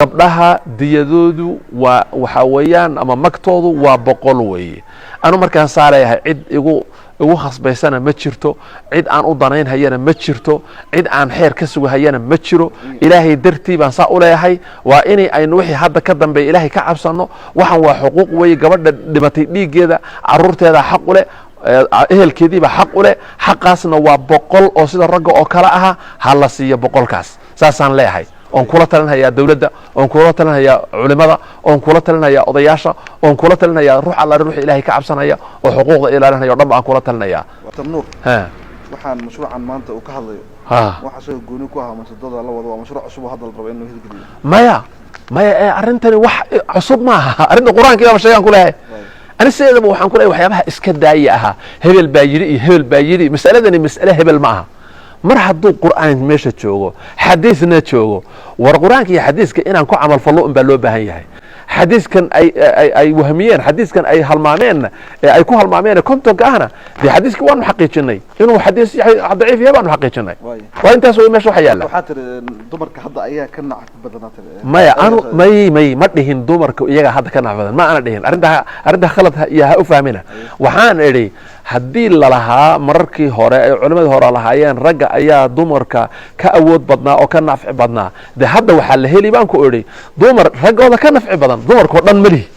Gabdhaha diyadoodu waa waxaa weeyaan ama magtoodu waa 100 weeye. Anu markaan saaleeyahay, cid igu khasbaysana ma jirto, cid aan u danaynhayana ma jirto, cid aan xeer ka sugahayana ma jiro. Ilaahay dartii baan saa u leeyahay. Waa inay aynu wixii hadda ka dambeeya Ilaahay ka cabsano. Waxan waa xuquuq weeye. Gabadha dhimatay dhiiggeeda caruurteeda xaq u leh, ehelkeediiba xaq u leh. Xaqaasna waa 100 oo sida ragga oo kale aha ha la siiyo 100kaas. Saasaan leeyahay oon kula talinhayaa dawladda, oon kula talinhayaa culimada, oon kula talinhayaa odayaasha, oon kula talinhayaa ruux alla ruux Ilaahay ka cabsanaya oo xuquuqda ilaalinaya o dhan ba aan kula talinayaa. Dr. Nuur, waxaan mashruucan maanta uu ka hadlayo, waxa isaga gooni ku ahaa masadada la wado, waa mashruuc cusub oo hadda la rabo in loo hirgeliyo? Maya, maya, ee arrintani wax cusub maaha. Arrinta Qur-aanka baaba sheegaan ku leeyahay. Ani sideedaba waxaan ku leeyahay waxyaabaha iska daaya ahaa hebel baa yidhi iyo hebel baa yidhi. Masaladani mas'ale hebel ma aha. Mar hadduu Qur'aan meesha joogo, xadiisna joogo, war Qur-aanka iyo xadiiska inaan ku camal fallo un baa loo baahan yahay. Xadiiskan ay wahmiyeen, xadiiskan ay halmaameenna ee ay ku halmaameen 50ka ahna, dee xadiiskii waanu xaqiijinay inuu xadiis yahay daciif yahay baanu xaqiijinay. Waa intaas wey meesha waxa yaalla. Waxaa tiri dumarka hadda ayaa ka nacaf badanaa tiri. Maya, anu may ma dhihin dumarka iyaga hadda ka nacf badan, ma ana dhihin. Arrintaa khalad iyo ha u fahmina. Waxaan idhi haddii lalahaa mararkii hore ay culimadii hore lahaayeen ragga ayaa dumarka ka awood badnaa oo ka nafci badnaa, de hadda waxaa la heli baan ku idhi dumar raggooda ka nafci badan. Dumarkao dhan malihi,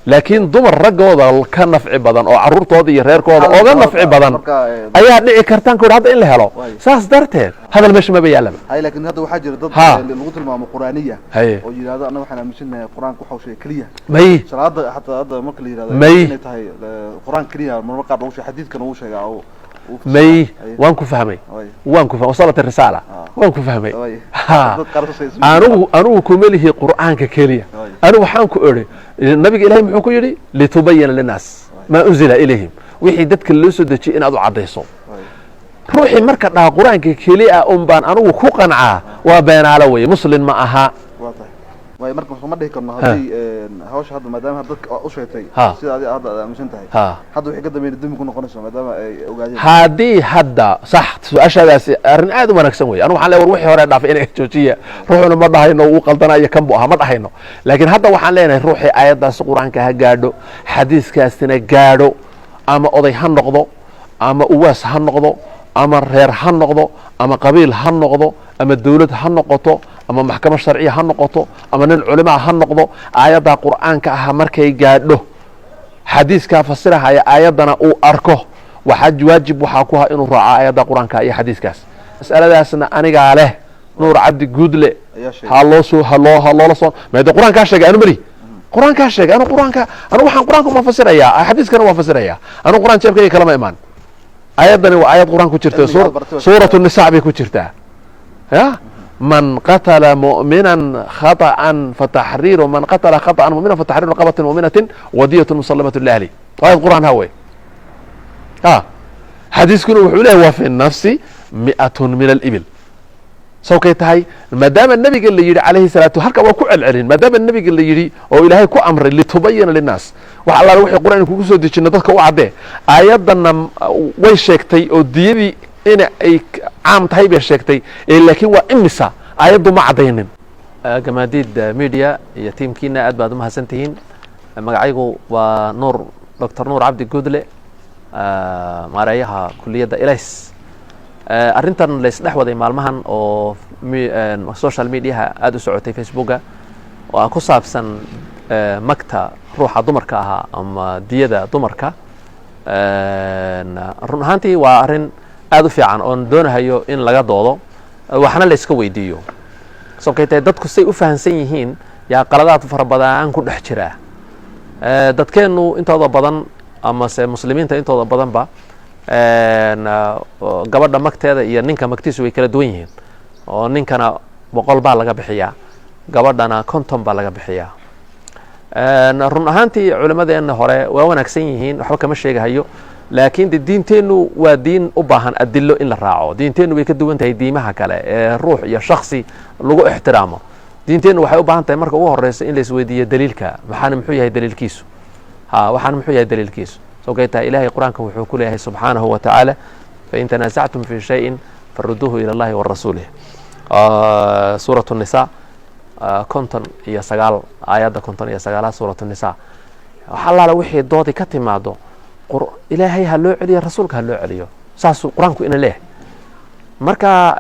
laakiin dumar raggooda ka nafci badan oo caruurtooda iyo reerkooda ooga nafci badan ayaa dhici kartaan ku idhi hadda in la helo. Saas darteed hadal meesha maba yaallaba. Hay, laakiin hadda waxaa jira dad lagu tilmaamo quraaniya oo yidhahdo annaga waxaan aaminsanahay Qur-aanka waxa uu sheegay keliya. May. Salaada xataa hadda marka la yidhahdo May. inay tahay Qur-aan keliya marmar qaar lagu sheegay, xadiidkana uu sheegaa oo May, waan ku fahmay, waan ku fahmay. Wasalat risaala, waan ku fahmay. Ha, anigu kuma lihi Qur'aanka keliya. Anigu waxaan ku idhi nabiga Ilahay muxuu ku yidhi? Litubayina linnaas maa unzila ilayhim, wixii dadka loo soo dejiyey inaad u caddayso. Ruuxii marka dhaha Qur-aanka keliya un baan anigu ku qancaa waa beenaalo weye, Muslin ma aha. Waa tahay. Waay, marka ma dhihi karno haddii hawsha hadda maadaama dadka u sheegtay sida adi hadda aad aaminsan tahay, hadda wixii ka dambeeyna dembi ku noqonayso maadaama ay ogaadeen? Haddii hadda sax su-aashaadaasi arrin aad u wanaagsan wey. Anigu waxaan leeyahay war wixii hore dhaafay inay joojiya. Ruuxuna ma dhahayno uu qaldanayo kan buu ahaa, ma dhahayno, laakiin hadda waxaan leenahay ruuxii aayaddaasi Qur-aanka ha gaadho, xadiiskaasina gaadho, ama oday ha noqdo, ama uwaas ha noqdo, ama reer ha noqdo, ama qabiil ha noqdo, ama dawlad ha noqoto, ama maxkamad sharciya ha noqoto, ama nin culimaa ha noqdo, aayaddaa Qur'aanka ah markay gaadho, xadiiskaa fasirahaya aayaddana uu arko, waxaa waajib waxaa ku ha inuu raaco aayadda Qur-aanka iyo xadiiskaas. Masaladaasna anigaa leh, Nuur Cabdi Guudle. Ayaa sheegay. Ha loo soo ha loo ha loola soo maade Qur-aankaa sheegay. Anu mali Qur-aankaa sheegay. Anu Qur-aanka, anu waxaan Qur-aanka uma fasirayaa, xadiiskana waa fasirayaa. Anu Qur-aan jeebkayga kalama imaan. Aayaddani waa aayad Qur-aan ku jirta. Cilmiga aad baratay waa Suuratu Nisa bay ku jirtaa. Ya man qatala mu'minan khata'an fataxriiru, man qatala khata'an mu'minan fataxriiru raqabatin mu'minatin wadiyatun musallamatun liahli. Aayad Qur-aan ha wey. Ha, xadiiskuna wuxuu leeyahay wa fi nafsi mi'atun min alibil. Sawkay tahay maadaama nabiga la yidhi calayhi salaatu, halka waa ku celcelin, maadaama nabiga la yidhi oo Ilaahay ku amray litubayina linnaas, wax allaala wixii Qur-aan kugu soo dejino dadka u caddee. Aayaddanna way sheegtay oo diyadii in ay caam tahay bay sheegtay ee laakiin waa imisa aayaddu ma caddaynin. Gamaadiid Media iyo tiimkiina aad baad umahadsan tihiin. Magacaygu waa Nuur, Dr. Nuur Cabdi Guudle, maareeyaha kuliyadda Elays. Arrintan laysdhex waday maalmahan oo social mediaha aada u socotay, Facebooka, oo ku saabsan magta ruuxa dumarka ahaa ama diyada dumarka, run ahaantii waa arrin aada u fiican oon doonahayo in laga doodo, waxna la iska weydiiyo. Sababkay tahay dadku say u fahamsan yihiin yaa qaladaad fara badan ku dhex jiraa. Dadkeennu intooda badan amase Muslimiinta intooda badanba gabadha magteeda iyo ninka magtiisu way kala duwan yihiin, oo ninkana 100 baa laga bixiyaa, gabadhana 50 baa laga bixiyaa. Run ahaantii culimadeenna hore waa wanaagsan yihiin, waxba kama sheegahayo, laakiin de diinteennu waa diin u baahan adilo in la raaco. Diinteennu way ka duwan tahay diimaha kale ee ruux iyo shaksi lagu ixtiraamo. Diinteennu waxay u baahan tahay marka ugu horeysa in la isweydiiyo daliilka. Maxaana muxuu yahay daliilkiisu? Ha, waxaana muxuu yahay daliilkiisu? Sokay tahay Ilahay Qur-aanka wuxuu ku leeyahay subxaanahu wa tacaala: fain tanaasactum fi shayin faruduuhu ila Allahi wa rasuulih, Suurat Nisa. 59, aayadda 59aad suuratu nisaa. Wax allaala wixii doodi ka timaado, Ilaahay ha loo celiyo, rasuulka ha loo celiyo, saasuu Qur-aanku ina leeyahay. Marka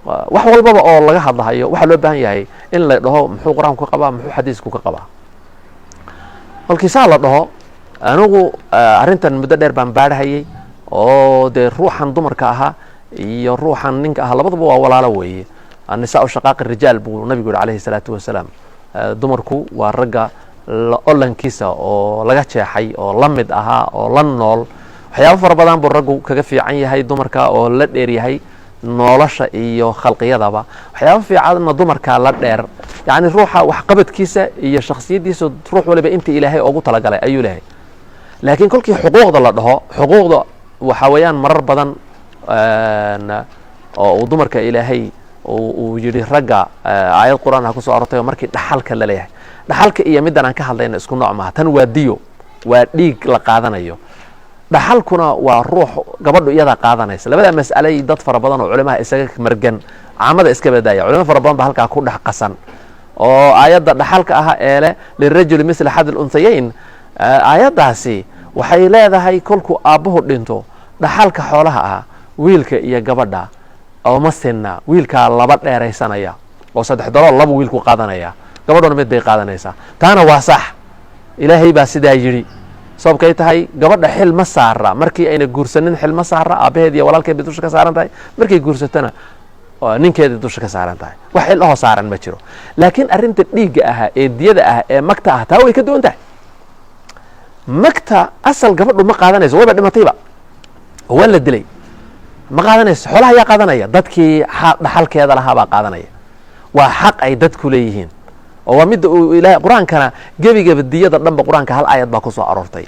wax walbaba oo laga hadlahayo waxaa loo baahan yahay in la dhaho muxuu Qur-aanku ka qabaa, muxuu xadiisku ka qabaa. Kolkii saa la dhaho, anigu arrintan muddo dheer baan baadhahayay, oo dee ruuxan dumarka ahaa iyo ruuxan ninka ahaa labaduba waa walaalo weeye. Annisaau shaqaaqi rijaal buu nabigu yihi calayhi salaatu wasalaam. Dumarku waa ragga olankiisa oo laga jeexay oo la mid ahaa oo la nool. Waxyaabo fara badan buu raggu kaga fiican yahay dumarka oo la dheer yahay nolosha iyo khalqiyadaba. Waxyaabo fiicanna dumarkaa la dheer, yacni ruuxa waxqabadkiisa iyo shakhsiyaddiisa, ruux waliba inta Ilaahay ugu talagalay ayuu leeyahay. Laakiin kolkii xuquuqda la dhaho, xuquuqda waxaa weeyaan marar badan oo uu dumarka Ilaahay uu yidhi ragga, aayad Qur-aan ha kusoo arortay oo markii dhaxalka la leeyahay. Dhaxalka iyo middan aan ka hadlayna isku nooc maaha. Tan waa diyo, waa dhiig la qaadanayo. Dhaxalkuna waa ruux gabadhu iyadaa qaadanaysa. Labada mas'alay dad fara badan oo culimaha isaga margan, caamada iska badaaya, culimo fara badan ba halkaa ku dhex qasan. Oo aayadda dhaxalka ah ee leh lirajuli misla xad alunhayayn, aayaddaasi waxay leedahay kolkuu aabbuhu dhinto dhaxalka xoolaha ah wiilka iyo gabadha ooma sinna. Wiilkaa laba dheeraysanaya oo saddex dalool laba wiilku qaadanaya, gabadhuna mid bay qaadanaysaa. Taana waa sax, Ilaahay baa sidaa yidhi. Sababkay tahay, gabadha xil ma saara markii ayna guursanin, xil ma saara, aabbaheed iyo walaalkeed bay dusha ka saaran tahay. Markay guursatana ninkeeda dusha ka saaran tahay, wax xil ahoo saaran ma jiro. Laakiin arrinta dhiigga ahaa ee diyada ah ee magta ah, taa way ka duwan tahay. Magta asal gabadhu ma qaadanayso, wayba dhimatayba oo waa la dilay, ma qaadanayso. Xoolaha ayaa qaadanaya, dadkii dhaxalkeeda lahaa baa qaadanaya. Waa xaq ay dadku leeyihiin oo waa midda uu Ilahay Qur-aankana gebigaba diyada dhanba Qur-aanka hal aayad baa ku soo aroortay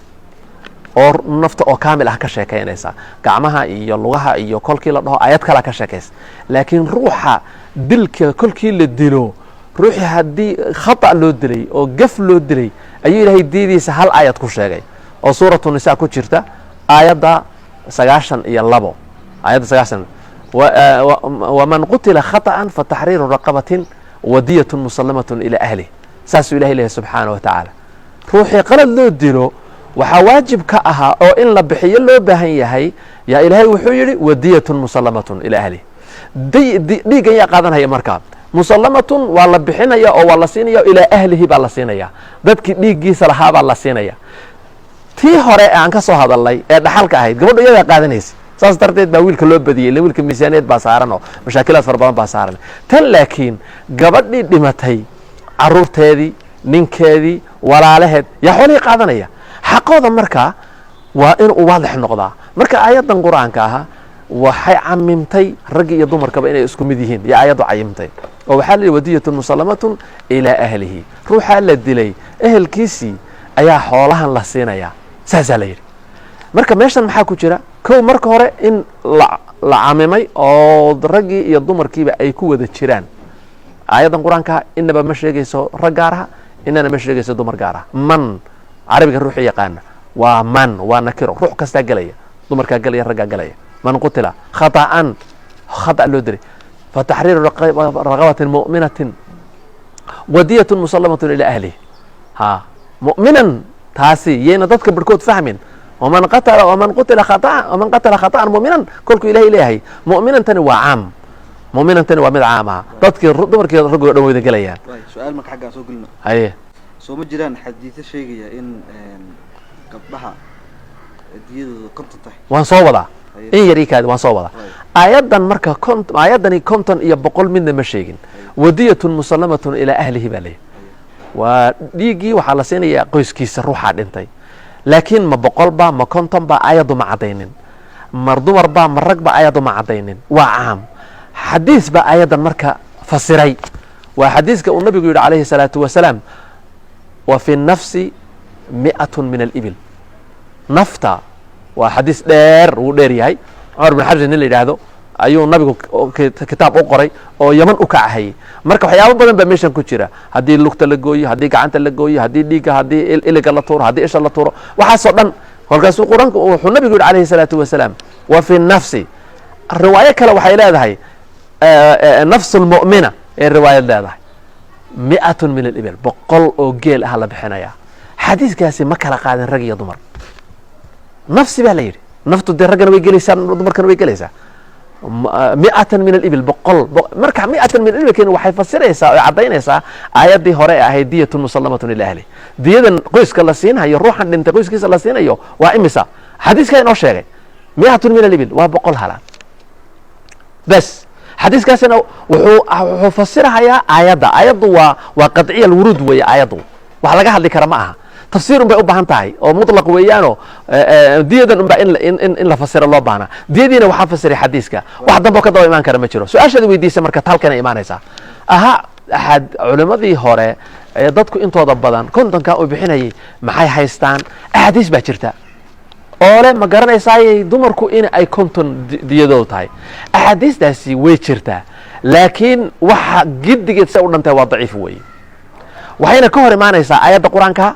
oo nafta oo kaamil ah ka sheekaynaysa. Gacmaha iyo lugaha iyo kolkii la dhaho aayad kalaa ka sheekaysa. Laakiin ruuxa dilka kolkii la dilo, ruuxii haddii khata loo dilay oo gaf loo dilay, ayuu Ilaahay diyadiisa hal aayad ku sheegay oo suuratu nisaa ku jirta, aayadda 92, aayadda 90: waman qutila khaطأa fataxriiru raqabatin wadiyatun musallamatun ilaa ahlih. Saasuu Ilahay leeyahy subxaana wa tacaala. Ruuxii qalad loo dilo waxaa waajib ka ahaa oo in la bixiyo loo baahan yahay, yaa Ilaahay wuxuu yidhi wadiyatun musallamatun ilaa ahlih. Dhiiggan yaa qaadanhaya markaa? Musallamatun waa la bixinaya oo waa la siinaya, ilaa ahlihi baa la siinaya, dadkii dhiiggiisa lahaa baa la siinaya. Tii hore aan ka soo hadalnay ee dhaxalka ahayd gabadhu iyadaa qaadanaysa, saas darteed baa wiilka loo badiyey, ille wiilka miisaaniyad baa saaran oo mashaakilaad fara badan baa saaran. Tan laakiin gabadhii dhimatay caruurteedii, ninkeedii, walaalaheed yaa xoolihii qaadanaya. Xaqooda markaa waa in uu waadix noqdaa. Marka aayaddan Qur-aanka ahaa waxay camimtay raggi iyo dumarkaba inay isku mid yihiin. Iyo aayaddu cayimtay oo waxaa la yidhi wadiyatun musallamatun ilaa ahlihi, ruuxaa la dilay ehelkiisii ayaa xoolahan la siinayaa, saasaa la yidhi. Marka meeshan maxaa ku jira? Kow, marka hore in la camimay oo raggii iyo dumarkiiba ay ku wada jiraan. Aayaddan Qur-aanka inaba ma sheegayso rag gaar aha, inana ma sheegayso dumar gaar ah. Man carabiga ruuxii yaqaana waa man, waa nakiro, ruux kastaa gelaya, dumarkaa gelaya, raggaa gelaya. Man qutila khata'an, khata loo dilay, fataxriiru raqabatin mu'minatin wadiyatun musallamatun ilaa ahlihi. Ha mu'minan taasi yayna dadka barhkood fahmin. Waman qatala, waman qutila khata'a, waman qatala khata'an mu'minan, kolkuu Ilahay leeyahay mu'minan tani waa caam, mu'minan tani waa mid caam ah, dadkii dumarkii raggoo dhan wada gelayaan. Su-aal marka xaggaan soo gelino. Haye. Soo ma jiraan xadiiso sheegaya in gabdhaha diyadooda 50 tahay? Waan soo wadaa in yar ii kaadi, waan soo wadaa aayaddan. Marka aayaddani 50 iyo 100 midna ma sheegin. Wadiyatun musallamatun ilaa ahlihi baa leeyahy, waa dhiiggii waxaa la siinayaa qoyskiisa ruuxaa dhintay. Laakiin ma 100 ba, ma 50 ba, aayaddu ma caddaynin. Mar dumar ba, ma rag ba, aayaddu ma caddaynin, waa caam. Xadiis baa aayaddan marka fasiray, waa xadiiska uu nabigu yidhi calayhi salaatu wasalaam: wa fi nafsi mi'atun min alibil. Nafta waa xadiis dheer, wuu dheer yahay. Cumar bin Xabsi nin la yidhaahdo ayuu nabigu kitaab u qoray oo Yaman u kacahayay. Marka waxyaabo badan baa meeshan ku jira, haddii lugta la gooyo, haddii gacanta la gooyo, haddii dhiigga, haddii iliga la tuuro, haddii isha la tuuro, waxaasoo dhan. Kolkaasuu Qur-aanku wuxuu nabigu yidhi calayhi salaatu wasalaam: wa fi nafsi. Riwaayo kale waxay leedahay nafsu lmu'mina. Ee riwaayad leedahay 100 min alibil, 100 oo geel ah la bixinayaa. Xadiiskaasi ma kala qaadin rag iyo dumar. Nafsi baa la yidhi, naftu dee raggana way gelaysaa, dumarkana way gelaysaa. 100 min alibil, 100. Marka 100 min alibilkeeni waxay fasiraysaa oo caddaynaysaa aayaddii hore ee ahayd diyatun musallamatun ila ahli. Diyadan qoyska la siinhayo, ruuxan dhintay qoyskiisa la siinayo waa imisa? Xadiiskaa inoo sheegay 100 min alibil waa 100 halaad bas. Xadiiskaasina wuxuu fasirahayaa aayadda. Aayaddu waa qadciya alwuruud weeye. Aayaddu wax laga hadli kara ma aha, tafsiir un bay u baahan tahay oo mutlaq weeyaano. Diyadan unbaa in la fasiro loo baahnaa. Diyadiina waxaa fasiray xadiiska, wax dambe oo ka daba imaan kara ma jiro. Su-aashaad weydiisa marka halkana imaanaysaa aha, axad culimmadii hore ee dadku intooda badan 50-ka uu bixinayay maxay haystaan? Axaadiis baa jirta oo le, ma garanaysaaye, dumarku in ay 50 diyadoodu tahay. Axaadiistaasi way jirtaa, laakiin waxa giddigeed say u dhantahay waa daciif weeye. Waxayna ka hor imaanaysaa aayadda Qur-aanka,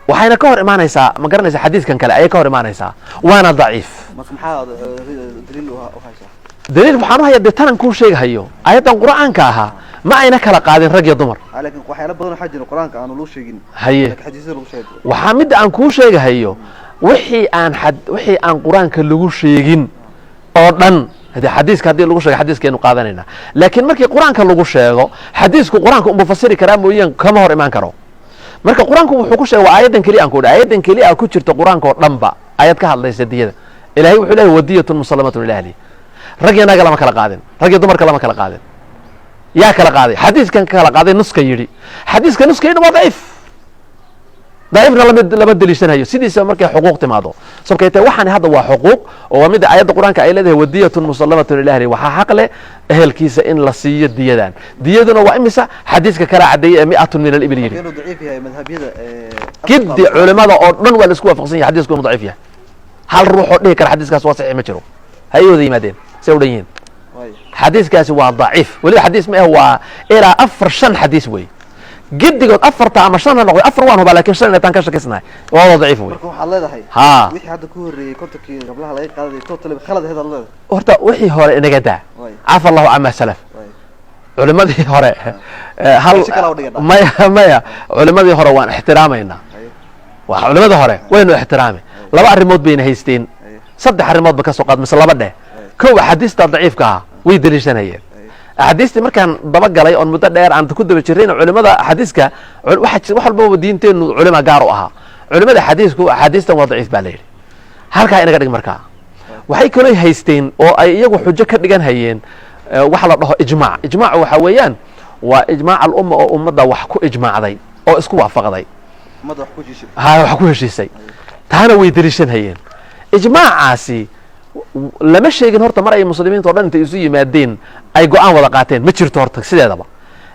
waxayna ka hor imaanaysaa, ma garanaysaa, xadiiskan kale ayay ka hor imaanaysaa, waana daciif. Marka maxaa daliil u haysaa? Daliil waxaan u hayaa dee tanan kuu sheegahayo, aayaddan Qur-aanka ahaa ma ayna kala qaadin rag iyo dumar. Laakiin waxyaalo badan waxaa jira Qur-aanka aanu loo sheegin. Haye. Laakiin xadiisyada lagu sheegay. Waxaa midda aan kuu sheegahayo, wixii aan Qur-aanka lagu sheegin oo dhan, hade xadiiska haddii lagu sheego xadiiskeenu qaadanayna. Laakiin markii Qur-aanka lagu sheego, xadiisku Qur-aanka unbu fasiri karaa mooyeen kama hor imaan karo. Marka Qur-aanku wuxuu ku sheegay waa aayaddan keliya aan ku idhi, aayaddan keliya a ku jirta Qur-aanka oo dhanba aayad ka hadlaysa diyada. Ilaahay wuxuu leeyahy wadiyatun musallamatun ila ahli. Rag iyo naga lama kala qaadin, rag iyo dumarka lama kala qaadin. Yaa kala qaaday? Xadiiskan ka kala qaaday, nuska yidhi. Xadiiska nuska yidhi waa daciif, daciifna lama deliishanayo sidiisa markay xuquuq timaado. Sababkay tahay waxaani hadda waa xuquuq, oo waa midda aayadda Qur-aanka ay leedahay wadiyatun musallamatun ila ahli. Waxaa xaq leh ehelkiisa in la siiyo diyadan. Diyaduna waa imisa? Xadiiska kala caddeeyay ee 100 min alibil yidhi. Inuu daciif yahay madhabyada giddi culimada oo dhan waa la isku waafaqsan yahay xadiisku inuu daciif yahay. Hal ruux oo dhihi kara xadiiskaas waa saxiix ma jiro. Ha ii wada yimaadeen say u dhan yihiin. Xadiiskaasi waa daciif. Weliba xadiis ma ah, waa ilaa afar shan xadiis wey. Giddigood afarta ama shan ha noqday, afar waan hubaa, lakin shan inay taan ka shakisnahay, waa wada daciif wey. Marka waxaad leedahay haa wixii hadda ku horreeyey 50-kii gablaha laga qaaday totally khalad ahayd aad leedahay. Horta wixii hore inaga daa. Cafa Allahu camaa salaf. Culimadii hore hal Si kale u dhigan. Maya, maya, culimadii hore waan ixtiraamaynaa. Waa culimadii hore waynu ixtiraamay. Laba arrimood bayna haysteen. Saddex arrimood ba ka soo qaad mise laba dheh. Kow, axaadiista daciifka ah way deliishanayeen. Axaadiistii markaan daba galay oon muddo dheer aan ku daba jirrayna, culimada xadiiska wax walbaba diinteennu culima gaar u ahaa. Culimada xadiisku axaadiistan waa daciif baa la yidhi, halkaa inaga dhig. Markaa waxay kaloo haysteen oo ay iyagu xujo ka dhigan hayeen waxa la dhaho ijmaac. Ijmaacu waxa weeyaan waa ijmaac alumma, oo ummadda wax ku ijmaacday oo isku waafaqday. Ummadda wax ku heshiisay. Ha, wax ku heshiisay, taana way deliishan hayeen. Ijmaacaasi lama sheegin horta mar ay muslimiinta o dhan intay isu yimaadeen ay go-aan wada qaateen ma jirto horta sideedaba.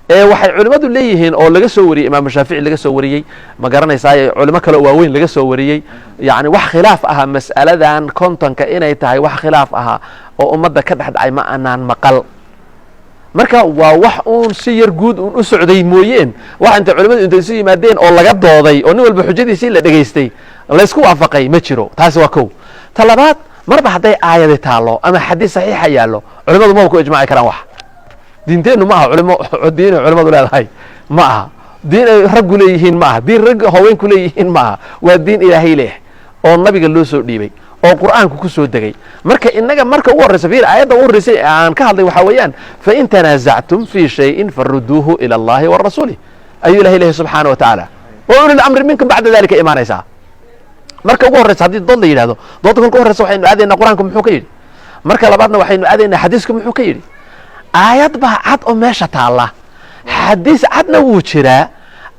Ee waxay culimmadu leeyihiin oo laga soo wariyey Imaam Shaafici, laga soo wariyey, ma garanaysaaye, culimo kale oo waaweyn laga soo wariyey, yacni wax khilaaf aha mas'aladan 50-ka inay tahay, wax khilaaf aha oo ummadda ka dhex dhacay ma anaan maqal. Marka waa wax uun si yar guud uun u socday mooyeen, wax intay culimadu intay isu yimaadeen oo laga dooday oo nin walba xujadiisii la dhegaystay laysku waafaqay ma jiro. Taasi waa kow. Ta labaad, marba hadday aayadi taallo ama xadiis saxiixa yaallo, culimadu maba ku ijmaaci karaan. Wax diinteennu ma aha culimo, diin ay culimadu leedahay ma aha, diin ay raggu leeyihiin ma aha, diin ragga haweenku leeyihiin ma aha. Waa diin Ilaahay leh oo nabiga loo soo dhiibay oo Qur'aanku ku soo degay. Marka inaga marka ugu horreysa fiir, aayadda ugu horreysay ee aan ka hadlay waxaa weeyaan fain tanaasactum fii shayin faruduuhu ila Allahi wa rasuulih ayuu Ilahay leeyahay subxaana wa tacaala, wa ulil amri minkum bacda dalika imaanaysaa. Marka ugu horreysa haddii dood la yidhahdo, doodda kolka horreysa waxaynu aadaynaa Qur-aanku muxuu ka yidhi. Marka labaadna waxaynu aadaynaa xadiisku muxuu ka yidhi. Aayad baa cad oo meesha taalla, xadiis cadna wuu jiraa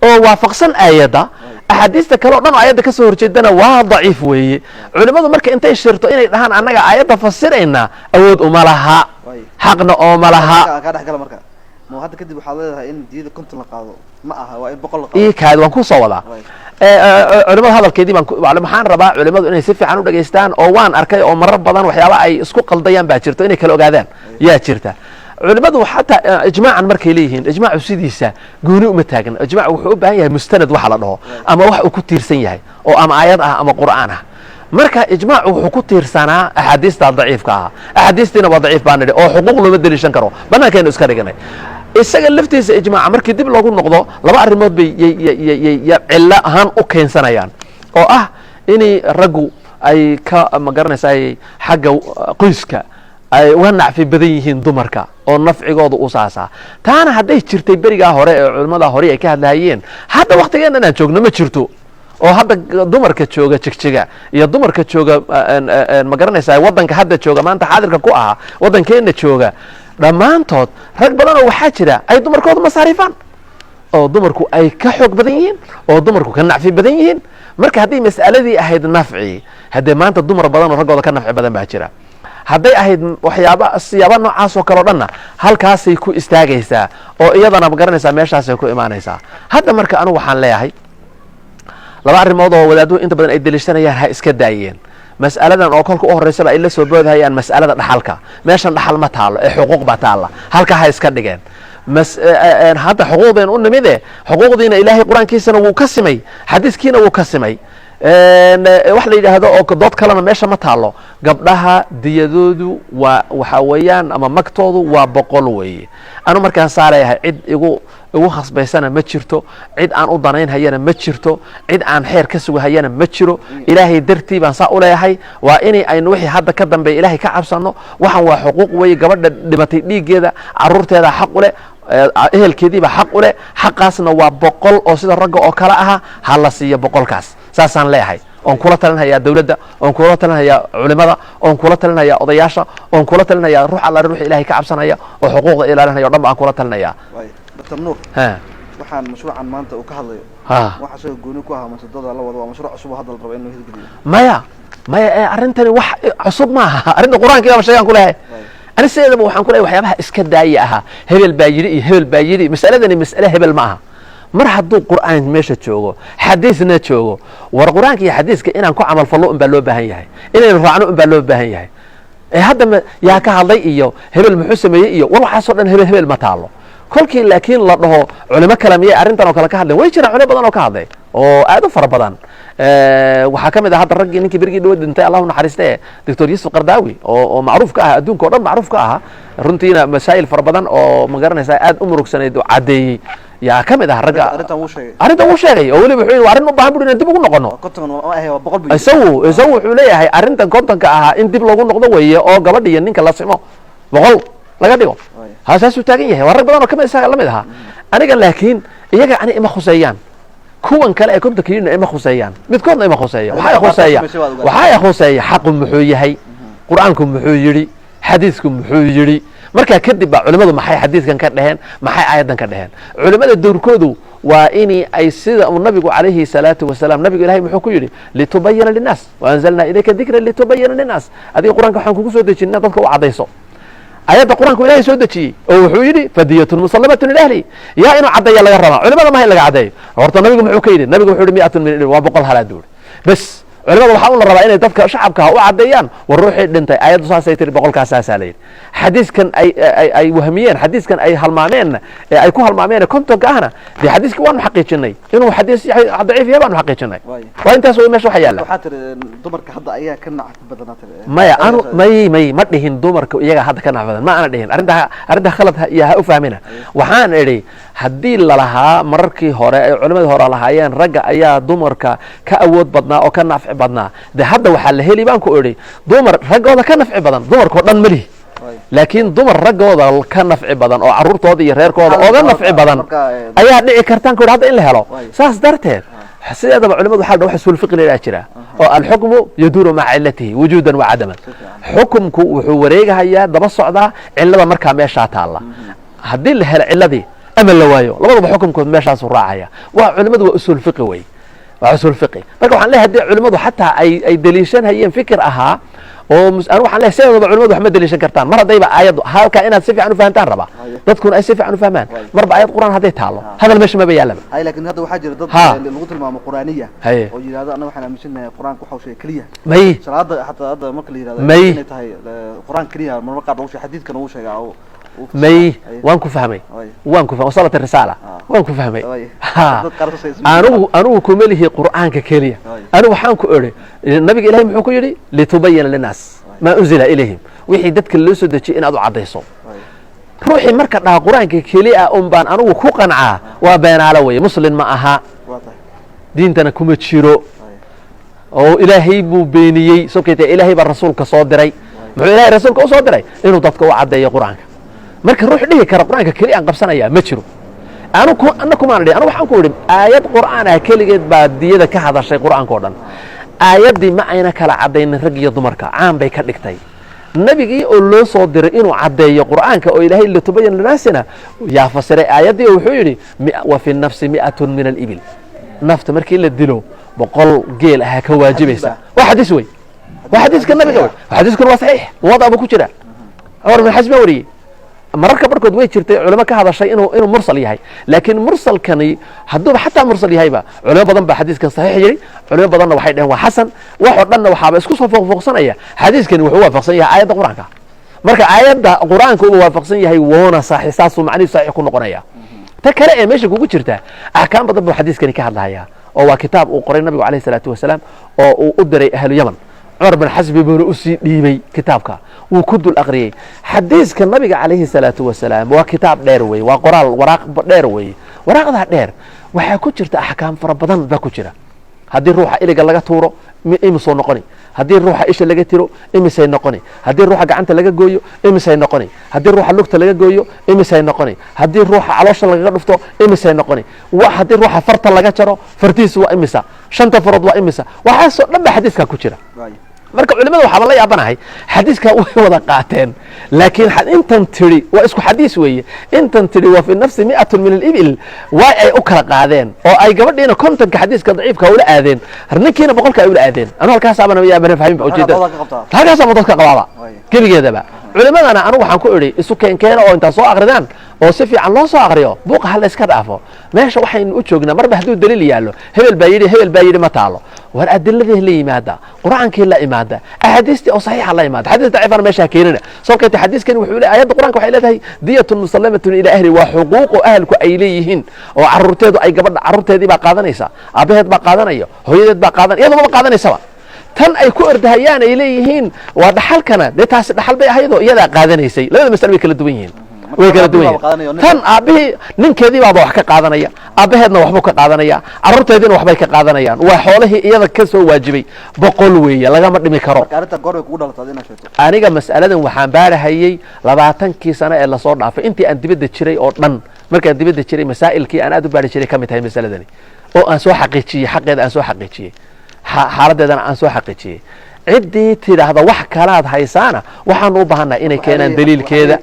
oo waafaqsan aayadda. Axaadiista kale o dhan oo aayadda ka soo horjeedana waa daciif weeye. Culimmadu marka intay shirto inay dhahaan annaga aayadda fasirayna awood uma laha, xaqna ooma laha. Kaa dhex gala. Marka ma hadda kadib waxaad leedahay in diyada 50 la qaado ma aha, waa in 100 la qaado? Ii kaadi, waan ku soo wadaa. Culimada hadalkeedii baan waxaan rabaa culimadu inay si fiican u dhegaystaan, oo waan arkay oo marar badan waxyaaba ay isku qaldayaan baa jirto, inay kala ogaadaan yaa jirta. Culimadu xataa ijmaacan markay leeyihiin, ijmaacu sidiisa gooni uma taagna. Ijmaacu wuxuu u baahan yahay mustanad waxa la dhaho ama wax uu ku tiirsan yahay oo ama aayad ah ama Qur'aan ah. Marka ijmaacu wuxuu ku tiirsanaa axaadiista daciifka ahaa. Axaadiistiina waa daciif baan nidhi oo xuquuq looma deliishan karo, bannaankaynu iska dhiganay. Isaga laftiisa ijmaaca markii dib loogu noqdo laba arrimood bay cillo ahaan u keensanayaan, oo ah inay raggu ay ka ma garanaysaa xagga qoyska ay uga nacfi badan yihiin dumarka oo nafcigooda u saasaa. Taana hadday jirtay berigaa hore ee culimmada hore ay ka hadlahayeen, hadda waktigeennan aan joogno ma jirto. Oo hadda dumarka jooga Jigjiga iyo dumarka jooga ma garanaysaa waddanka hadda jooga maanta xaadirka ku ahaa waddankeenna jooga, dhammaantood rag badan oo waxaa jira ay dumarkoodu masaariifaan, oo dumarku ay ka xoog badan yihiin, oo dumarku ka nacfi badan yihiin. Marka hadday mas'aladii ahayd nafci, haddee maanta dumar badan oo raggooda ka nafci badan baa jira. Hadday ahayd waxyaaba siyaaba noocaas oo kale o dhanna halkaasay ku istaagaysaa, oo iyadana ma garanaysaa meeshaasay ku imaanaysaa. Hadda marka anigu waxaan leeyahay laba arrimood oo wadaaduhu inta badan ay deliishanayaan ha iska daayeen mas'aladan oo kolka u horreysaba ay la soo boodahayaan mas'alada dhaxalka. Meeshan dhaxal ma taalo ee xuquuq baa taalla, halkaa ha iska dhigeen. Hadda xuquuqdeen u nimide, xuquuqdiina Ilaahay qur-aankiisana wuu ka simay, xadiiskiina wuu ka simay. Wax la yidhaahdo oo dood kalena meesha ma taalo. Gabdhaha diyadoodu waa waxaa weeyaan ama magtoodu waa 100 weeye. Anu markaan saaleeyahay cid igu khasbaysana ma jirto, cid aan u danaynhayana ma jirto, cid aan xeer ka sugahayana ma jiro. Ilaahay dartii baan saa u leeyahay. Waa inay aynu wixii hadda ka dambeeya Ilaahay ka cabsano. Waxaan waa xuquuq weeye. Gabadha dhimatay dhiiggeeda carruurteeda xaq u leh, ehelkeediiba xaq u leh. Xaqaasna waa 100 oo sida ragga oo kale aha ha la siiyo 100kaas. Saasaan leeyahay oon kula talinhayaa dawladda, oon kula talinhayaa culimada, oon kula talinhayaa odayaasha, oon kula talinhayaa ruux alla ruux Ilaahay ka cabsanaya oo xuquuqda ilaalinaya o dhan ba aan kula talinayaa. Dr. Nuur, waxaan mashruucan maanta uu ka hadlayo waxa isaga gooni ku ahaa masadada la wado waa mashruuc cusub oo hadda la rabo in loo hirgeliyo? Maya, maya, ee arrintani wax cusub maaha. Arrinta qur-aanka sheegaan ku leeyahay. Ani sideedaba waxaan ku leeyahay waxyaabaha iska daaya ahaa hebel baa yidhi iyo hebel baa yidhi. Mas'aladani mas'ale hebel ma aha. Mar hadduu qur'aan meesha joogo, xadiisna joogo, war qur-aanka iyo xadiiska inaan ku camal fallo un baa loo baahan yahay, inaynu raacno un baa loo baahan yahay. Ee hadda yaa ka hadlay iyo hebel muxuu sameeyey iyo war waxaasoo dhan hebel hebel ma taalo. Kolkii laakiin la dhaho culimo kale miyay arrintan oo kale ka hadleen, way jiraan culimo badan oo ka hadlay oo aad u fara badan. Waxaa ka mid ah hadda raggii ninkii berigii dhawa dhintay, Allahu naxariiste, Doctor Yusuf Qardaawi oo macruuf ka ah adduunka oo dhan macruuf ka ahaa, runtiina masaa'il fara badan oo ma garanaysaa aad u murugsanayd oo caddeeyey yaa ka mid ah ragga. Arrintan wuu sheegay oo weliba wuxuu yidhi waa arrin u baahan buri inaan dib ugu noqono. Isagu wuxuu leeyahay arrintan 50ka ahaa in dib loogu noqdo weeye oo gabadha iyo ninka la simo, 100 laga dhigo. Ha, saasuu taagan yahay. Waa rag badan oo kamid isaga lamid ahaa. Aniga laakiin iyaga ani ima khuseeyaan, kuwan kale ee 50ka yidhina ima khuseeyaan, midkoodna ima khuseeya. Waxaa khuseeya xaqu muxuu yahay, qur-aanku muxuu yidhi, xadiisku muxuu yidhi. Markaa kadib baa culimadu maxay xadiiskan ka dheheen, maxay aayaddan ka dheheen. Culimada dowrkoodu waa in ay sida uu nabigu calayhi salaatu wasalaam, nabigu Ilahay muxuu ku yidhi? Litubayana linnaas waanzalnaa ilayka dikra litubayana linnaas. Adiga qur-aanka waxaan kugu soo dejin inaad dadka u caddayso. Ayadda qur-aanku Ilahay soo dejiyey oo wuxuu yidhi fadiyatun musallamatun liahli, yaa inuu caddeeya laga rabaa. Culimada maha in laga caddeeyo. Horta nabigu muxuu ka yidhi? Nabigu wuxuu yidhi mi'atun min ibil, waa 100 halaad buuri. Bes culimada waxaa un la rabaa inay dadka shacabka u caddeeyaan, war ruuxii dhintay ayaddu saasay tiri, 100kaas saasaa la yidhi. Xadiiskan ay wahmiyeen, xadiiskan ay halmaameenna ee ay ku halmaameen 50ka ahna, dee xadiiskii waanu xaqiijinay inuu xadiis daciif yahay baanu xaqiijinay. Waa intaas way meesha waxa yaalla. Waxaa tiri dumarka hadda ayaa ka nacfi badanaa tiri. Maya, anu may ma dhihin dumarka iyaga hadda ka nacfi badan, ma ana dhihin. Arrintaa khalad iyo ha u fahmina. Waxaan idhi haddii lalahaa mararkii hore ay culimadii hore lahaayeen ragga ayaa dumarka ka awood badnaa oo ka nafci badnaa, de hadda waxaa la heli baan ku idhi dumar raggooda ka nafci badan. Dumarkao dhan malihi, laakiin dumar raggooda ka nafci badan oo carruurtooda iyo reerkooda ooga nafci badan ayaa dhici kartaan ku idhi hadda in la helo. Saas darteed sideedaba culimadu waxa la dhaha wax usul fiqi la yidhaha jira oo alxukmu yaduuru maca cilatihi wujuudan wa cadaman. Xukumku wuxuu wareegahayaa daba socdaa cilada markaa meeshaa taalla. Haddii la helo ciladii ama la waayo, labadaba xukumkood meeshaasuu raacaya. Waa culimadu waa usul fiqi wey, waa usul fiqi. Marka waxaan leeyahay haddii culimadu xataa ay deliishanhayeen fikir ahaa oo anu waxaan leeyahay sideedaba culimadu wax ma deliishan kartaan mar haddayba aayaddu halkaa inaad si fiican u fahantaan rabaa, dadkuna ay si fiican u fahmaan. Marba aayad qur-aan hadday taalo hadal meesha maba yaallaba. Hay, laakiin hadda waxaa jira dad lagu tilmaamo quraaniya oo yidhahdo annaga waxaan aaminsanahay qur-aanka waxa uu sheegay keliya. May salaada xataa hadda marka la yidhahdo may inay tahay qur-aan keliya marmar qaar lagu sheegay, xadiidkana uu sheegaa oo may. Waan ku fahmay, waan ku fahmay, wasalat risaala, waan ku fahmay. Anigu kuma lihi qur'aanka keliya. Anigu waxaan ku idhi nabiga Ilahay muxuu ku yidhi? Litubayina linnaas maa unzila ilayhim, wixii dadka loo soo dejiyey inaad u caddayso. Ruuxii marka dhaha qur-aanka keli ah un baan anigu ku qancaa, waa beenaalo weye, muslin ma aha, diintana kuma jiro oo Ilaahay buu beeniyey. Sababkay Ilaahay baa rasuulka soo diray. Muxuu Ilahay rasuulka u soo diray? Inuu dadka u caddeeyo qur-aanka. Marka ruux dhihi kara qur-aanka keli aan qabsanaya ma jiro. Anu ana kumaana dhihi, anu waxaan ku idhi aayad qur'aan ah keligeed baa diyada ka hadashay qur'aanka o dhan. Aayaddii ma ayna kala caddaynin rag iyo dumarka, caan bay ka dhigtay. Nabigii oo loo soo diray inuu caddeeyo qur'aanka oo Ilaahay litubayan linaasina yaa fasiray aayaddii oo wuxuu yidhi wa fi nafsi mi'atun min alibil, nafta markii la dilo 100 geel ahaa ka waajibaysa. Waa xadiis wey, waa xadiiska nabiga wey, xadiiskuna waa saxiix, muwada'a buu ku jira, Cumar bin Xasm baa wariyey. Mararka barkood way jirtay culimo ka hadashay inuu mursal yahay, laakiin mursalkani hadduuba xataa mursal yahayba, culimo badan baa xadiiskan saxiix yidhi, culimo badanna waxay dhaheen waa xasan. Waxoo dhanna waxaaba isku soo fooqfooqsanaya xadiiskani wuxuu waafaqsan yahay aayadda qur-aanka. Marka aayadda qur-aanka uba waafaqsan yahay, woona saxiix, saasuu macnihiisu saxiix ku noqonaya. Ta kale ee meesha kugu jirta, axkaam badan buu xadiiskani ka hadlahayaa, oo waa kitaab uu qoray nabigu alayhi salaatu wasalaam oo uu u diray ahlu Yaman. Cumar bin Xasbi buuna usii dhiibay kitaabka, wuu ku dul aqriyey xadiiska nabiga calayhi salaatu wasalaam. Waa kitaab dheer weye, waa qoraal waraaq dheer weye. Waraaqdaa dheer waxaa ku jirta axkaam fara badan baa ku jira. Haddii ruuxa iliga laga tuuro imisuu noqoni? Haddii ruuxa isha laga tiro imisay noqoni? Haddii ruuxa gacanta laga gooyo imisay noqoni? Haddii ruuxa lugta laga gooyo imisay noqoni? Haddii ruuxa caloosha lagaga dhufto imisay noqoni? Haddii ruuxa farta laga jaro, fartiisu waa imisa? Shanta farood waa imisa? Waxaasoo dhan ba xadiiskaa ku jira. Marka culimada waxaaba la yaabanahay, xadiiska way wada qaateen, laakiin intan tidhi waa isku xadiis weeye, intan tidhi wa fi nafsi mi'atun min alibil, waa ay u kala qaadeen oo ay gabadhiina 50-ka xadiiska daciifka ula aadeen, ninkiina 100-ka ay ula aadeen. Anu halkaasaabana yaabana fahmin ba ujeedada, halkaasaaba dadka qabaaba gebigeedaba. Culimadana anu waxaan ku idhi isu keenkeena oo intaa soo akridaan oo si fiican loo soo akriyo, buuqa ha la iska dhaafo. Meesha waxaynu u joognaa, marba hadduu daliil yaallo, hebel baa yidhi, hebel baa yidhi ma taalo. War adiladii la yimaada, qur-aankii la imaada, axaadiistii oo saxiixa la imaada, xadiis daciifana meesha ha keenina. Sababkay tahay xadiiskani wuxuu leeyahay, ayadda qur-aanka waxay leedahay diyatun musallamatun ilaa ahli, waa xuquuqu ahalku ay leeyihiin oo carruurteedu ay gabadha carruurteedii baa qaadanaysa, aabaheed baa qaadanaya, hooyadeed baa qaadanaya, iyadoo maba qaadanaysaba. Tan ay ku ordahayaan ay leeyihiin waa dhaxalkana, dee taasi dhaxal bay ahaydoo iyadaa qaadanaysay. Labada masale way kala duwan yihiin, way kala duwan yihiin. Tan aabbihii ninkeedii baaba wax ka qaadanaya, aabbaheedna waxbuu ka qaadanaya, carruurteediina waxbay ka qaadanayaan. Waa xoolihii iyada ka soo waajibay, 100 weeye, lagama dhimi karo. Aniga mas'aladan waxaan baarahayey 20-kii sano ee lasoo dhaafay, intii aan dibadda jiray oo dhan. Markaan dibadda jiray masaa'ilkii aan aad u baari jiray ka mid tahay masaladani, oo aan soo xaqiijiyey xaqeeda, aan soo xaqiijiyey xaaladeedana aan soo xaqiijiyey. Ciddii tidhaahda wax kalaad haysaana waxaanu u baahannahay inay keenaan daliilkeeda.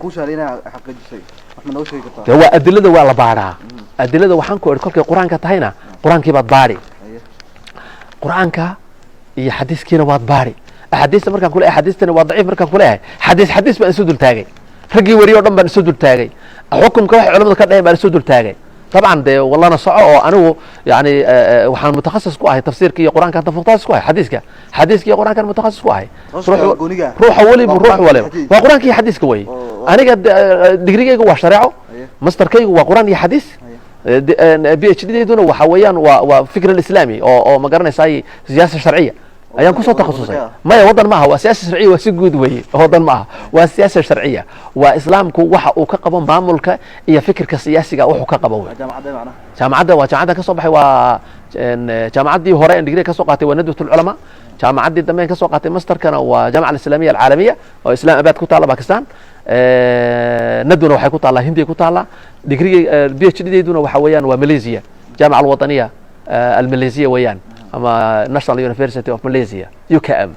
De waa adilada waa la baadhaa. Adilada waxaan ku idhi kolkay qur-aanka tahayna qur-aankii baad baadhi, qur-aanka iyo xadiiskiina waad baadhi. Axaadiista markaan kuleeyahay axaadiistani waa daciif, markaan kuleeyahay xadiis xadiis baan isu dul taagay, raggii wariyo o dhan baan isu dul taagay, xukumka waxay culamadu ka dhaheen baan isu dul taagay. Dabcan dee walana soco oo anigu yani waxaan mutakhasis ku ahay tafsiirka iyo qur-aanka, hadda mutakhasis ku ahay xadiiska, xadiiska iyo qur-aankan mutakhasis ku ahay. Ruuxa weliba, ruux waliba waa qur-aanka iyo xadiiska wey. Aniga digrigaygu waa shareeco, masterkaygu waa qur-aan iyo xadiis, PhD dayduna waxa weeyaan waa fikr alislaami oo ma garanaysaay siyaasa sharciya ayaan kusoo takhasusay. Maya, waddan maaha, waa siyaasa sharciya, waa si guud weeye, waddan ma aha, waa siyaasa sharciya, waa islaamku waxa uu ka qabo maamulka iyo fikirka siyaasiga wuxuu ka qabo wey. Jaamacadda waa jaamacadda ka soo baxay, waa jaamacaddii hore en digriga ka soo qaatay waa Nadwat Ulculamaa. Jaamacaddii dambe en ka soo qaatay masterkana waa Jaamica Alislaamiya Alcaalamiya oo Islam Abad ku taalla Pakistan. Nadwana waxay ku taallaa Hindiya ku taallaa. Digriga PhD dayduna waxa weeyaan waa Malaysia, Jaamica Alwataniya Almalaysiya weeyaan ama National University of Malaysia, UKM.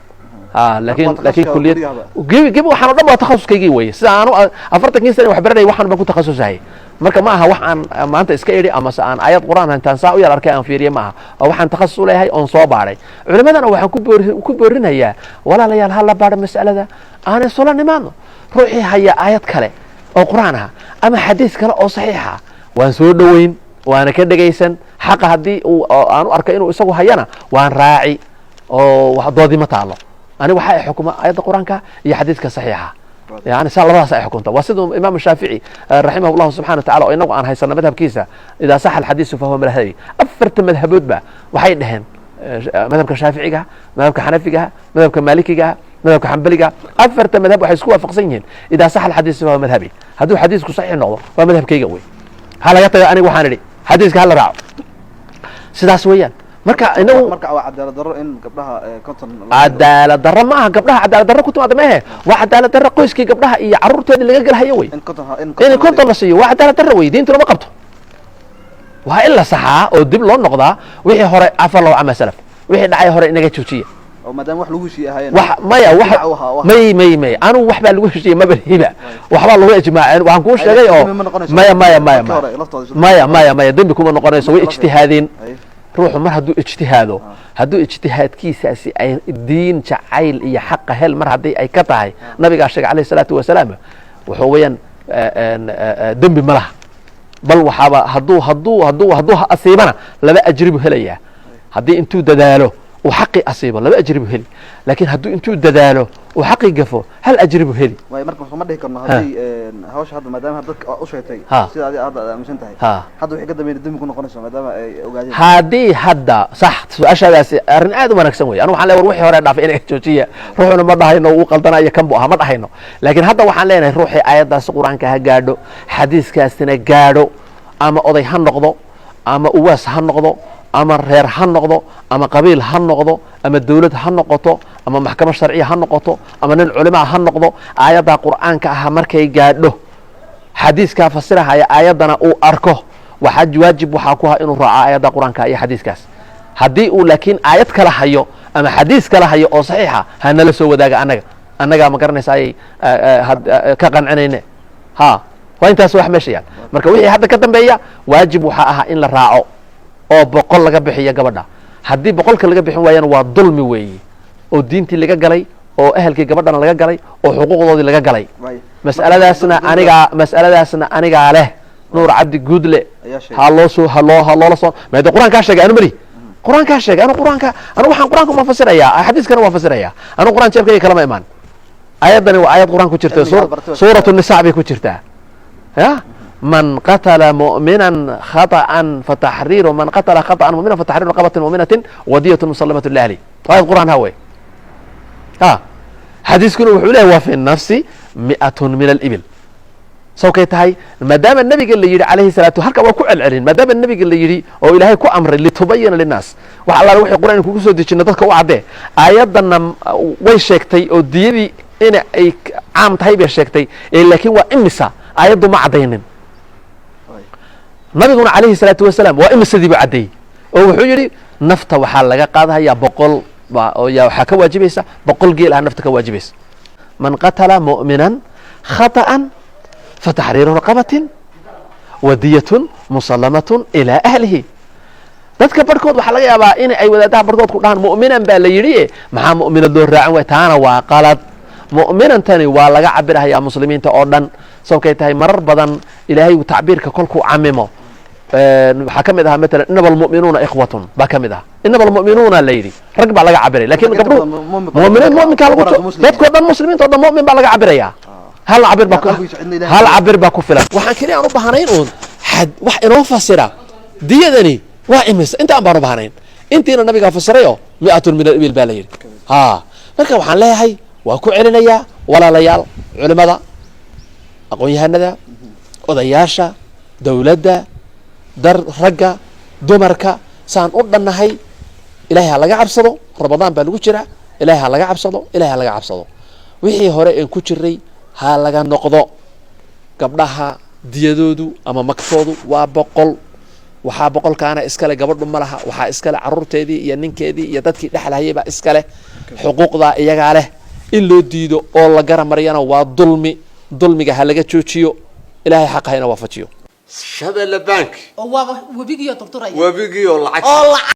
Laakiin kuliyad gebi gebi waxaan o dhan waa takhasuskaygii weye. Sida aanu 40-kii sana wax baranayay waxaan baan ku takhasusahay. Marka ma aha wax aan maanta iska idhi ama se aan aayad qur-aan intaan saa u yar arkay aan fiiriye, ma aha, oo waxaan takhasus u leeyahay oon soo baadhay. Culimadana waxaan ku boorinayaa, walaalayaal, ha la baadho mas'alada, aanay sula nimaadno. Ruuxii haya aayad kale oo qur-aan ah ama xadiis kale oo saxiixa waan soo dhoweyn, waana ka dhegaysan. Xaqa haddii uu aan u arko inuu isagu hayana waan raaci oo doodii ma taalo. Ani waxa ay xukuma aayadda qur-aanka iyo xadiiska saxiixa, yani saa labadaas ay xukunta. Waa siduu Imaam Shaafici raximah llahu subxana wa tacala oo inagu aan haysano madhabkiisa, idaa saxa alxadiisu fahuwa madhabi. Afarta madhaboodba waxay dhaheen, madhabka shaaficigaha, madhabka xanafigaha, madhabka maalikigaha, Madhabka xambaliga, afarta madhab waxay isku waafaqsan yihiin idaa saxa alxadiis fa huwa madhabi. Hadduu xadiisku saxiix noqdo waa madhabkayga wey. Ha laga tago aniga waxaan idhi, xadiiska hala raaco, sidaas weeyaan. Marka inagu Marka waa cadaalad darro in gabdhaha 50 Cadaalad darro ma aha. Gabdhaha cadaalad darro ku timaada maahe, waa cadaalad darro qoyskii gabdhaha iyo carruurteedii laga gelhayo wey. In 50 in In 50 la siiyo waa cadaalad darro wey, diintuna ma qabto. Waa in la saxaa oo dib loo noqdaa wixii hore. Cafa Allahu cama salaf, wixii dhacay hore inaga joojiya. Oo maadaama wax lagu heshiiyey ahaayeen. Wax maya, wax Dhinac u ahaa, wax. May, anigu wax baa lagu heshiiyey maba hiba, waxbaa lagu ijmaaceen, waxaan kuu sheegay oo Dembi ma noqonayso. Maya, maya, maya. Markii Maya. hore laftooda Maya, maya, maya, dembi kuma noqonayso, way Marka ijtihaadeen. Ay. Ruuxu mar hadduu ijtihaado, hadduu ijtihaadkiisaasi ay diin jacayl iyo xaqa hel mar haddii ay ka tahay, nabigaa sheegay calayhi salaatu wasalaam, wuxuu weeyaan dembi ma laha. Bal waxaaba hadduu asiibana laba ajri buu helayaa. Haddii intuu dadaalo uu xaqii asiibo, laba ajri buu heli, laakiin hadduu intuu dadaalo uu xaqii gafo, hal ajri buu heli. Waay, marka ma dhihi karno haddii hawsha hadda maadaama dadka u sheegtay sida adiga hadda aad aaminsan tahay, hadda wixii ka dambeeyna dembi ku noqonayso maadaama ay ogaadeen? Haddii hadda sax su-aashaadaasi arrin aad u wanaagsan wey. Anu waxaan leeyahay, war wixii hore dhaafay inay joojiya. Ruuxuna ma dhahayno uu qaldanayo, kan buu ahaa ma dhahayno, laakiin hadda waxaan leenahay ruuxii aayaddaasi qur-aanka ha gaadho, xadiiskaasina gaadho, ama oday ha noqdo, ama uwaas ha noqdo, ama reer ha noqdo, ama qabiil ha noqdo, ama dowlad ha noqoto, ama maxkamad sharciya ha noqoto, ama nin culimaa ha noqdo, aayaddaa qur-aanka ah markay gaadho, xadiiskaa fasirahaya aayaddana uu arko, waxaa waajib waxaa ku ah inuu raaco aayadda qur-aanka iyo xadiiskaas. Haddii uu laakiin aayad kala hayo ama xadiis kala hayo oo saxiixa, ha nala soo wadaaga. Annaga ma garanaysa ayay ka qancinayne. Ha, waa intaas wax meesha yaal. Marka wixii hadda ka dambeeya waajib waxaa ahaa in la raaco oo 100 laga bixiyo gabadha. Haddii 100-ka laga bixin waayana waa dulmi weeyi oo diintii laga galay, oo ehelkii gabadhana laga galay, oo xuquuqdoodii laga galay. Waay. Mas'aladaasna anigaa leh, Nuur Cabdi Guudle. Ayaa sheegay. Ha loo soo ha loo ha loola soo maada qur-aankaa sheegay. Anu mali qur-aankaa sheegay. Anu qur-aanka, anu waxaan qur-aanka uma fasirayaa, xadiiskana waan fasirayaa. Anu qur-aan jeebkayga kalama imaan. Aayaddani waa aayad qur-aan ku jirta. Cilmiga aad baratay waa Suuratu Nisa bay ku jirtaa. Ya man qatala mu'minan khata'an fataxriiru man qatala khata'an mu'minan fataxriiru raqabatin mu'minatin wadiyatun musallamatun liahli. Aayad qur-aan ha wey. Ha, xadiiskuna wuxuu leeyahay waa fi nafsi 100 min alibil. Sawkay tahay, maadaama nabiga la yidhi calayhi salaatu, halka waa ku celcelin, maadaama nabiga la yidhi oo Ilaahay ku amray litubayina linnaas, wax allaale wixii qur-aan kugu soo dejina dadka u caddee. Aayaddanna way sheegtay oo diyadii in ay caam tahay bay sheegtay, ee laakiin waa imisa aayaddu ma caddaynin. Waay. Nabiguna calayhi salaatu wasalaam waa imisadii buu caddeeyey oo wuxuu yidhi nafta waxaa laga qaadhayaa 100 oo yaa waxaa ka waajibaysa 100 geel ah nafta ka waajibaysa. Man qatala mu'minan khata'an fataxriiru raqabatin wadiyatun musallamatun ilaa ahlihi. Dadka barhkood waxaa laga yaabaa in ay wadaadaha barhkood ku dhahaan mu'minan baa la yidhi, e maxaa mu'minad loo raacan waay? Taana waa qalad. Mu'minantani waa laga cabirahayaa muslimiinta oo dhan. Sababkay tahay, marar badan Ilaahay uu tacbiirka kolkuu camimo, waxaa ka mid ahaa matalan inama almu'minuuna ikhwatun baa ka mid ah. Inama almu'minuuna la yidhi, rag baa laga cabiray, laakiin Inta gabdhuhu badan mu'miniin mu'minkaa lagu muslim. Dadkoo dhan, muslimiinta oo dhan mu'min baa laga cabirayaa. Hal cabir baa ku Qalbigiisa cidna Ilaahay hal cabir baa ku filan. Waxaan keliya aan u baahnayn uun xad wax inoo fasira diyadani waa imisa, inta aan baan u baahnayn. Intiina nabigaa fasiray oo 100 min alibil baa la yidhi. Ha, marka waxaan leeyahay, waa ku celinayaa, walaalayaal, culimada, aqoon-yahanada, odayaasha, dowladda, dar ragga, dumarka, saan u dhannahay, Ilahay ha laga cabsado. Ramadaan baa lagu jiraa. Ilahay ha laga cabsado, Ilahay ha laga cabsado. Wixii hore een ku jiray ha laga noqdo. Gabdhaha diyadoodu ama magtoodu waa 100. Waxaa 100-kaana iskale gabadhu ma laha, waxaa iskale caruurteedii iyo ninkeedii iyo dadkii dhexlahayay baa iskale. Xuquuqdaa iyagaa leh. In loo diido oo la garamariyana waa dulmi. Dulmiga ha laga joojiyo. Ilaahay xaqa hayna waafajiyo. Shabeelle Bank. Oo waaba webigiiyo durduraya. Webigii oo lacag. Oo lacag.